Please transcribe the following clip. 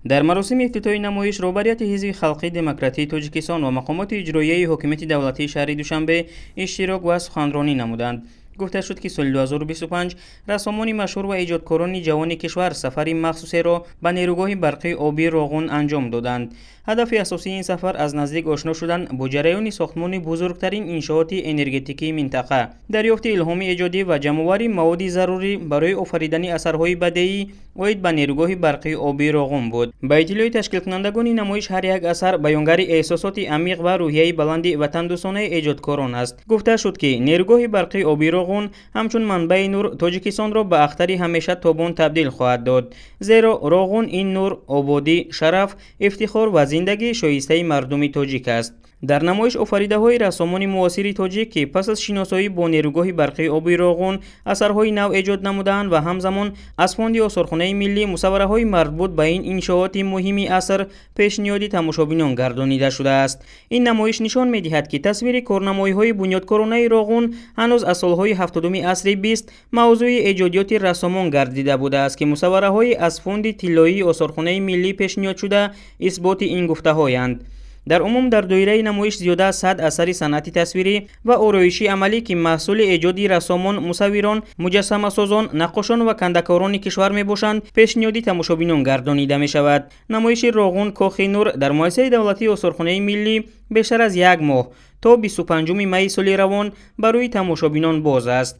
Дар маросими ифтитоҳи намоиш роҳбарияти Ҳизби халқии демократии Тоҷикистон ва мақомоти иҷроияи ҳокимияти давлатии шаҳри Душанбе иштирок ва суханронӣ намуданд. Гуфта шуд, ки соли 2025 рассомони машҳур ва эҷодкорони ҷавони кишвар сафари махсусеро ба нерӯгоҳи барқии обии Роғун анҷом доданд. Ҳадафи асосии ин сафар аз наздик ошно шудан бо ҷараёни сохтмони бузургтарин иншооти энергетикии минтақа, дарёфти илҳоми эҷодӣ ва ҷамъоварии маводи зарурӣ барои офаридани асарҳои бадеӣ оид ба нерӯгоҳи барқии обии Роғун буд. Ба иттилои ташкилкунандагони намоиш, ҳар як асар баёнгари эҳсосоти амиқ ва рӯҳияи баланди ватандӯстонаи эҷодкорон аст. Гуфта шуд, ки нерӯгоҳи барқии обии Роғун ҳамчун манбаи нур Тоҷикистонро ба ахтари ҳамеша тобон табдил хоҳад дод, зеро Роғун ин нур, ободӣ, шараф, ифтихор ва зиндагии шоистаи мардуми тоҷик аст. Дар намоиш офаридаҳои рассомони муосири тоҷик, ки пас аз шиносоӣ бо нерӯгоҳи барқии обии Роғун асарҳои нав эҷод намудаанд ва ҳамзамон аз фонди осорхонаи миллӣ мусаввараҳои марбут ба ин иншооти муҳими аср пешниҳоди тамошобинон гардонида шудааст. Ин намоиш нишон медиҳад, ки тасвири корнамоиҳои бунёдкоронаи Роғун ҳанӯз аз солҳои 70-уми асри 20 мавзӯи эҷодиёти рассомон гардида будааст, ки мусаввараҳои аз фонди тиллоии осорхонаи миллӣ пешниҳодшуда исботи ин гуфтаҳоянд. Дар умум дар доираи намоиш зиёда аз 100 асари санъати тасвирӣ ва ороишӣ амалӣ, ки маҳсули эҷоди рассомон, мусаввирон, муҷассамасозон, наққошон ва кандакорони кишвар мебошанд, пешниҳоди тамошобинон гардонида мешавад. Намоиши Роғун кохи нур дар муассисаи давлатии осорхонаи миллӣ бештар аз як моҳ то 25 майи соли равон барои тамошобинон боз аст.